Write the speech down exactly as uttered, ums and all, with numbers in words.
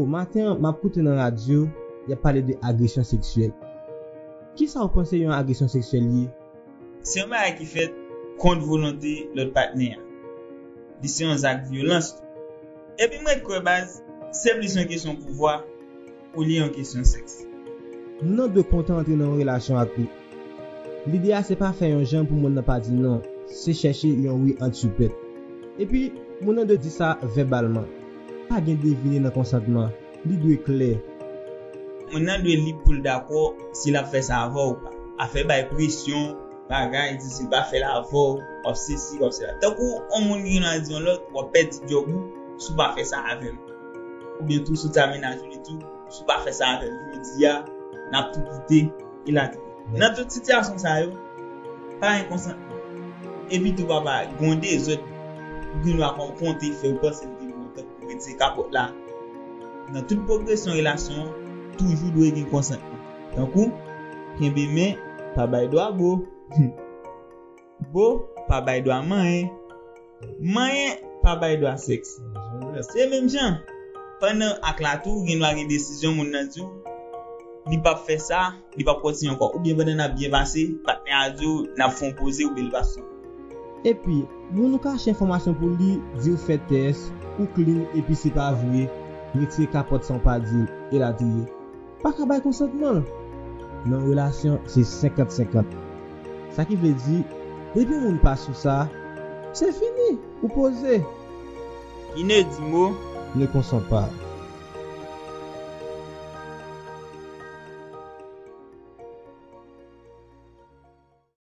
Maten an, m ap koute nan radyo, y ap pale de agresyon seksyèl. Kisa w panse yon agresyon seksyèl ye? Se yon bagay ki fèt kont volonte lòt patnè a. Li se yon zak vyolans tou. Epi m ret kwè baz, se plis yon kesyon pouvwa olye yon kesyon sèks. Moun nan dwe kontan antre nan yon relasyon ak ou. Lide a se pa fè yon jan pou moun nan pa di non, se chèche yon wi ant sipèt. Epi, moun nan dwe di sa vèbalman. Pa gen devine nan konsantman, li dwe klè. Moun nan dwe lib pou l dakò si l ap fè sa avè w ou pa. Afè bay presyon, bagay, di si l pa fè l avè w, w ap sesi, w ap sela. Tankou yon moun ki gen dwa di yon lòt, w ap pèdi djòb ou si w pa fè sa avè m. Oubyen tou si w ta mennaj ou li tou, si w pa fè sa avè m jodi a, n ap tou kite, elatriye. Nan tout sitiyasyon sa yo, pa gen konsantman. Epi tou papa, gen yon dezòd ou gen dwa konprann fè w panse l te bon, tankou retire kapòt la. Nan tout pwogresyon relasyon an, toujou dwe gen konsantman. Tankou, kenbe men, pa bay dwa bo. Bo, pa bay dwa manyen. Manyen, pa bay dwa sèks. Se menm jan. Pandan ak la tou, gen dwa gen desizyon moun nan di w, li p ap fè sa, li p ap kontinye ankò. Oubyen pandan n ap byen pase, patnè a di w, n ap fè yon poze oubyen li p ap sou. Epi, moun ou kache enfòmasyon pou li, di w fè tès, ou clean epi se pa vre, retire kapòt san w pa di l, elatriye. Pa ka bay konsantman l. Nan yon relasyon, se senkant senkant. Sa ki vle di, depi yon moun pa sou sa, se fini, ou poze. Qui ne dit mot ne consent pas.